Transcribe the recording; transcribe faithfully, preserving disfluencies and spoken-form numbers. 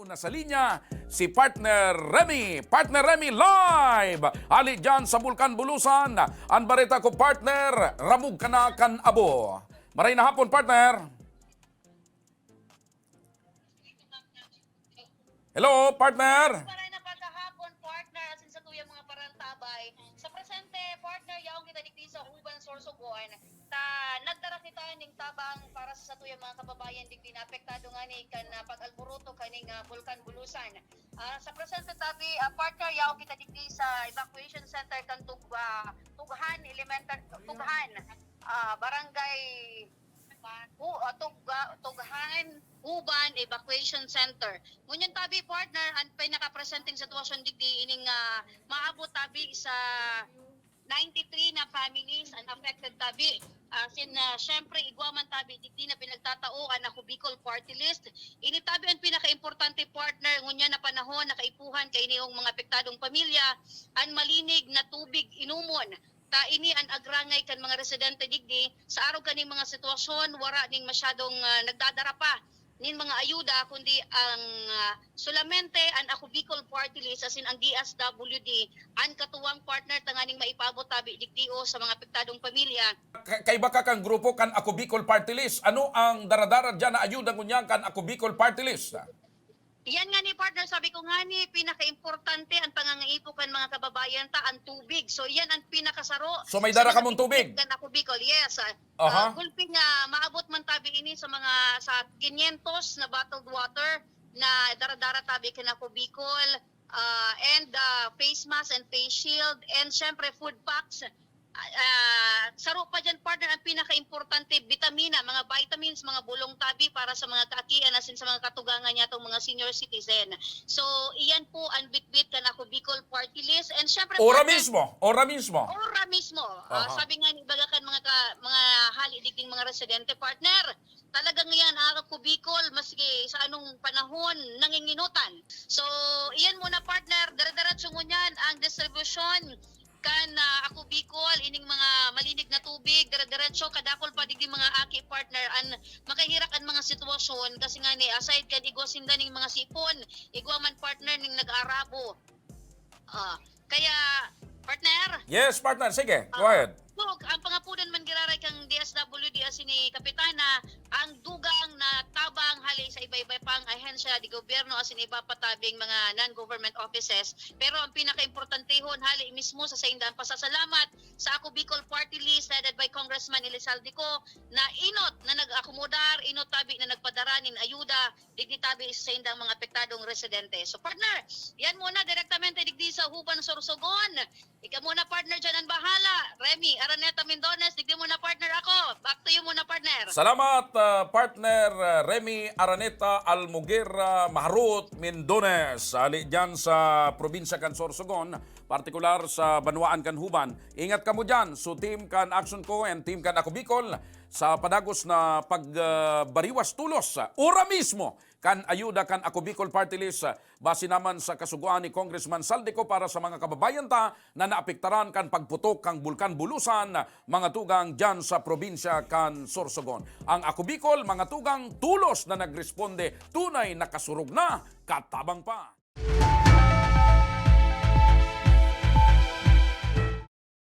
Na sa linya, si Partner Remy. Partner Remy, live! Ali dyan sa Bulkan Bulusan. An bareta ko, partner, ramog ka na kan abo. Maray na hapon, partner. Hello, partner. Maray na pagkahapon, partner, asin sa tuyang mga parantabay. Sa presente, partner, yaon kita digdi sa Uban, Sorsogon. Ta, nagdara kita ning tabang para sa satuyang mga kababayan digdi na apektado ngani kan, ah, pag-alboroto kaning, ah, Bulkan Bulusan. Ah, sa presente tabi, ah, partner, yaon kita digdi sa evacuation center kan Tug-, ah, Tughan Elementar-, Tughan, ah, Barangay Hu-, ah, Tug-, ah, Tughan Uban Evacuation Center. Ngunyan tabi, partner, ang pinakapresenteng sitwasyon digdi ining, ah, maabot tabi sa ninety-three na families ang affected tabi. Ah, sin, ah, syempre, igwa man tabi digdi na pinagtatao an Ako Bicol Party List. Ini tabi ang pinakaimportante, partner, ngunyan na panahon na kaipuhan kainihong mga apektadong pamilya an malinig na tubig inomon. Ta ini an agrangay kan mga residente digdi sa arog kaning mga sitwasyon, wara ning masyadong, ah, nagdadara pa nin mga ayuda, kundi ang, ah, solamente an Ako Bicol Party List, asin ang D S W D, an katuwang partner tanganing maipaabot tabi digdi o sa mga apektadong pamilya. Ka-, kaiba ka kan grupo kan Ako Bicol Party List. Ano ang daradara diyan na ayuda ngunyan kan Ako Bicol Party List? Yan nga ni partner, sabi ko nga ni, pinakaimportante ang pangangaipo kan mga kababayan ta, ang tubig. So, yan ang pinakasaro. So, may dara kamong tubig? Kan Ako Bicol, yes. Ah, Aha. Ah, gulpi nga, maabot man tabi ini sa mga, sa quinientos na bottled water na daradara tabi kan Ako Bicol, ah, and, ah, face mask and face shield, and syempre food packs. Ah, saro pa dyan, partner, ang pinakaimportante, bitamina, mga vitamins, mga bulong tabi para sa mga kaakian asin sa mga katugangan niyatong mga senior citizen. So, iyan po ang bitbit kan Ako Bicol Party List. And syempre, Ora partner, mismo, ora mismo. Ora mismo. Ah, Aha. Sabi nga ni ibaga kan mga ka-, mga hali digding mga residente, partner, talagang iyan ang Ako Bicol, maski sa anong panahon, nanginginutan. So, iyan muna, partner, dire-diretso ngunyan ang distribusyon kan, ah, Ako Bicol, ining mga malinig na tubig, dire-diretso, kadakul pa digdi mga aki, partner, an makahirak an mga sitwasyon, kasi nga ni, aside kan igwa sinda ning mga sipon, igwa man, partner, ning nag-aarabo. Ah, kaya, partner? Yes, partner. Sige, go Ah, ahead. Dog, ang pangapudan man giraray kan D S W D asin ni Kapitana, ang dugang na tabang hali sa iba-iba pang ahensya di gobyerno asin iba pa tabing mga non-government offices. Pero ang pinakaimportantehon, hali mismo sa saindang pasasalamat sa Ako Bicol Party List, headed by Congressman Elizalde Co, na inot na nag-akomodar, inot tabi na nagpadara nin ayuda digdi tabi sa saindang mga apektadong residente. So, partner, yan muna direktamente digdi sa Huban, Sorsogon. Ika muna, partner, dyan ang bahala. Remy Araneta Mindones, digdi muna, partner, ako. Back to you muna, partner. Salamat, ah, partner, ah, Remy Araneta Almoguera Maharut Mindones. Ali dyan sa probinsya kan Sorsogon, partikular sa banwaan kan Huban. Ingat kamo dyan. So, team kan Action Co and team kan Ako Bicol sa padagos na pag, ah, bariwas tulos. Ora mismo, kan ayuda kan Ako Bicol Party List, base naman sa kasugoan ni Congressman Zalde Co para sa mga kababayan ta na naapektaran kan pagputok kan Bulkan Bulusan, mga tugang dyan sa probinsya kan Sorsogon. Ang Ako Bicol, mga tugang, tulos na nagresponde, tunay na kasurog na, katabang pa.